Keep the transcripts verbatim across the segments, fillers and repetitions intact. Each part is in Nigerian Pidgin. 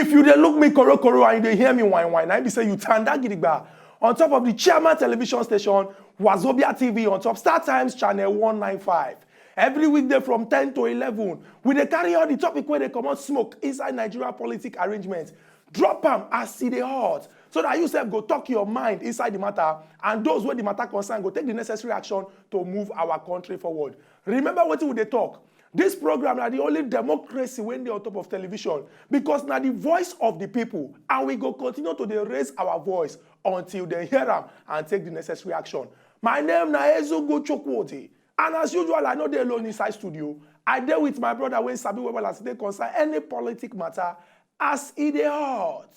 If you dey look me korokoro and you dey hear me whine whine, na im be say you tanda gidigba on top of the Chairman Television Station, Wazobia T V, on top Star Times Channel one nine five. Every weekday from ten to eleven, we dey carry all the topic wey dey comot smoke inside Nigeria politic arrangement. Drop am as e dey hot, so that you sef go talk your mind inside the matter, and those wey the matter concern go take the necessary action to move our country forward. Remember wetin we dey talk. This program na the only democracy wey dey on top of television, because na the voice of the people, and we go continue to dey raise our voice until dem hear am and take the necessary action. My name na Ezugu Chukwudi, and as usual, I no dey alone inside studio. I dey with my brother wey sabi well well as e dey concern any politic matter as e dey hot.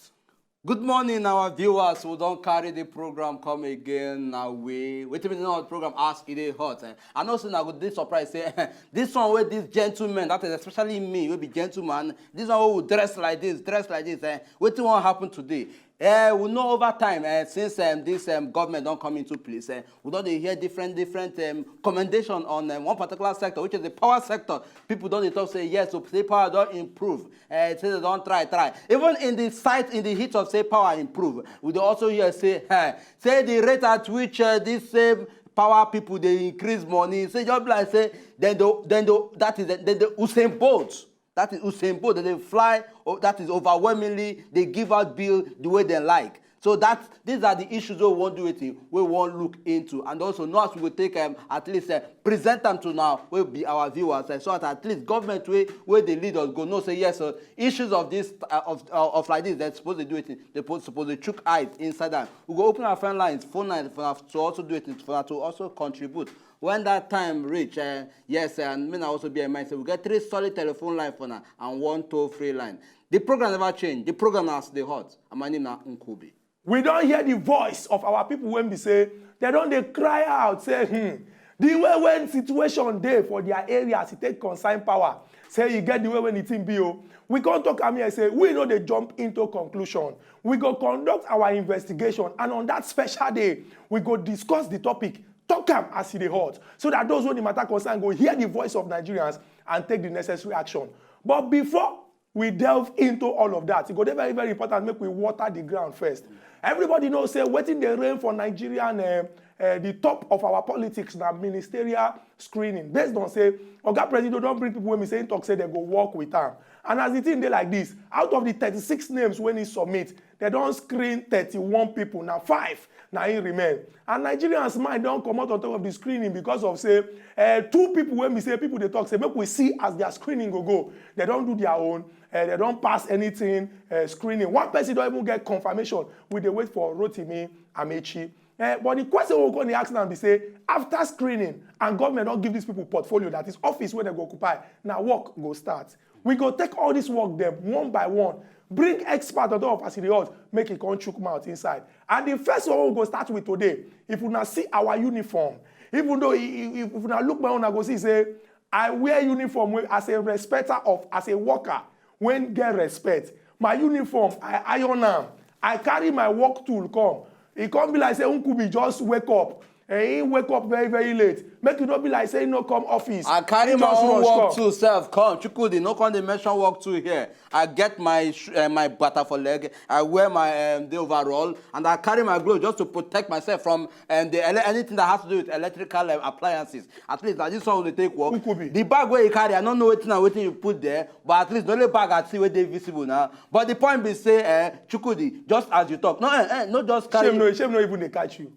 Good morning, our viewers. We don carry the program come again. Now we wetin be the name of the program as e dey hot. Eh? I know say una go dey surprised say this one wey this gentleman, that is especially me, wey be gentleman, this one wey we dress like this, dress like this. Eh? Wetin wan happen today? Eh, we know over time eh, since um, this um, government don come into place, eh, we don dey hear different different um, commendation on um, one particular sector, which is the power sector. People don dey talk say yes, so say power don improve. Eh, say they don try try. Even in the site, in the heat of say power improve, we dey also hear say eh, say the rate at which uh, this same power people dey increase money, say just be like say dem dey dem dey that is dem dey Usain Bolt. That is Usain Bolt. Dem dey fly. Oh, that is overwhelmingly they give out bill the way they like. So that these are the issues wey we wan do wetin wey we wan look into, and also know as we go take um, at least uh, present am to now wey be our viewers, uh, so that at least government wey wey dey lead us go know say yes, uh, issues of this uh, of, uh, of like this dem suppose dey do wetin dem suppose suppose dey chook eyes inside am. We go open our phone lines, phone lines for una to also do wetin for una to also contribute. When that time reach, uh, yes, uh, and me na also be in mind say we get three solid telephone line for now and one toll free line. The program never change. The program na as e dey hot. And my name na Nkubi. We don hear the voice of our people wey be say dem don dey cry out say hmm, the way wey situation dey for their area as e take concern power, say e get the way wey the thing be o. We come talk am here say we no dey jump into conclusion. We go conduct our investigation, and on that special day, we go discuss the topic, talk am as e dey hot, so that those wey the matter concern go hear the voice of Nigerians and take the necessary action. But before we delve into all of that, e go dey very very important make we water the ground first. Everybody know say wetin dey reign for Nigerian uh, uh, the top of our politics na ministerial screening, based on say Oga Presido don bring people wey be say im talk say dem go work with am. And as the thing dey like this, out of the thirty-six names wey he submit, dem don screen thirty-one people, na five na im remain. And Nigerians mind don comot on top of the screening because of say uh, two people wey be say people dey talk say make we see as their screening go go. Dem don do their own, uh, dem don pass anything uh, screening. One person don even get confirmation. We dey wait for Rotimi Amechi. Uh, but the question wey we go dey ask now be say after screening and government don give these people portfolio, that is office wey dem go occupy, na work go start. We go take all this work dem one by one, bring expert on top of as e dey hot, make e come chook mouth inside. And the first one wey we go start with today, if una see our uniform, even though if una look my own, una go see say I wear uniform wey as a respecter of, as a worker wey get respect. My uniform, I iron am, I carry my work tool come. E come be like say Nkubi just wake up. Eh, he wake up very very late. Make e no be like say he no come office. I carry he my just own rush work come. Too sef come. Chukwudi, no come dey mention work too here. I get my sh- uh, my bata for leg. I wear my um, the overall, and I carry my glove just to protect myself from um, the ele- anything that has to do with electrical um, appliances. At least na this one we dey take work. Nkubi. The bag wey you carry, I no know wetin and wetin you put there, but at least the only bag I see wey dey visible now. But the point be say, eh, Chukwudi, just as you talk, no, eh, eh, no, just carry. Shame no, shame no even dey catch you.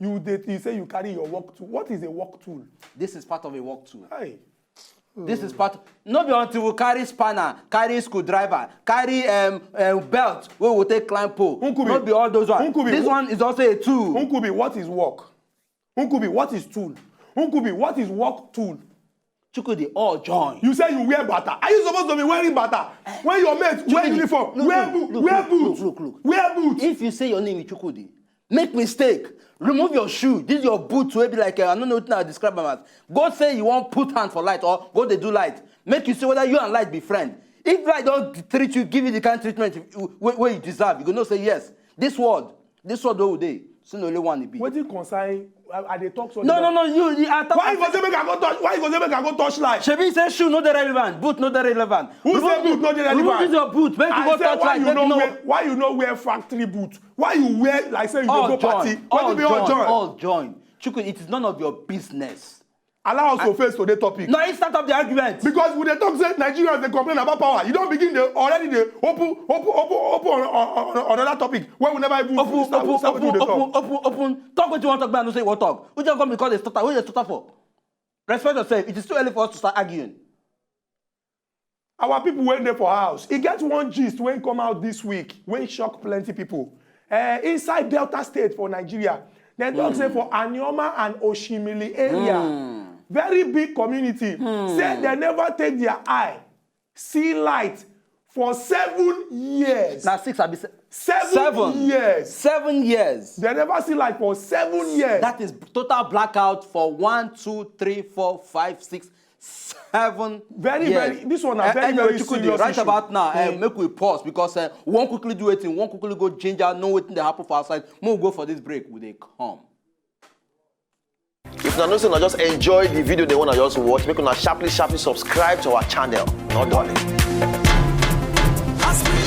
You dey, you say you carry your work tool. What is a work tool? This is part of a work tool. Hey. This is part. No be until we carry spanner, carry screwdriver, carry um, um, belt wey we take climb pole. Nkubi. No be all those ones. Nkubi, this wh- one is also a tool. Nkubi, what is work? Nkubi, what is tool? Nkubi, what is work tool? Chukwudi, all join. You say you wear bata. Are you supposed to be wearing bata? When your mate wear uniform, look, wear look, boot, look, wear look, boot, look, look, look. Wear boot. If you say your name is Chukwudi, make mistake, remove your shoe. This is your boot wey be like uh, I don't know how to describe am as. Go say you wan put hand for light or go dey do light. Make you see whether you and light be friend. If light don treat you, give you the kind treatment you- wey wey you deserve, you go know say yes, this world, this world wey we dey, say na only one e be. Wetin concern I, I dey talk so. No, no, no, you, you are Why you talking. Go say make I go touch? Why you go say make I go touch light? Shebi say shoe no dey relevant, boot no dey relevant. Who say boot no dey relevant? Remove this your boot, make you I go say touch why light, you make you no know. Wear, why you no wear factory boot? Why you wear like say you All dey go party? join, all Wetin be all join, join? all join. Chuku, it is none of your business. Allow us to face today topic. No, it start up the argument. Because we dey talk say Nigerians dey complain about power. You don begin dey already dey open open open open on, on, on, on another topic wey we never even Open, start, open, start open, wetin we dey open, talk. open, open. Talk what you want to talk about. I no say you want talk. We just come because they start. What they start for? Respect yourself. It is too early for us to start arguing. Our people wey dey for house, e get one gist wey come out this week wey shock plenty people. Uh, inside Delta State for Nigeria, dem talk say for Anioma and Oshimili area, very big community, say dem never take their eye see light for seven years. Now six, I be se- seven, seven. years. Seven years. Dem never see light for seven years. That is total blackout for one, two, three, four, five, six, seven. Very, years. very- this one na Eh, very, anyway, very Chukwudi, serious right issue. About now, eh, Mm. Make we pause because uh, we wan quickly do wetin, we wan quickly go ginger, know wetin dey happen for outside. Make we go for this break, we dey come. If una know say una just enjoy the video, they wanna just watch, make una sharply sharply subscribe to our channel. No darling. As we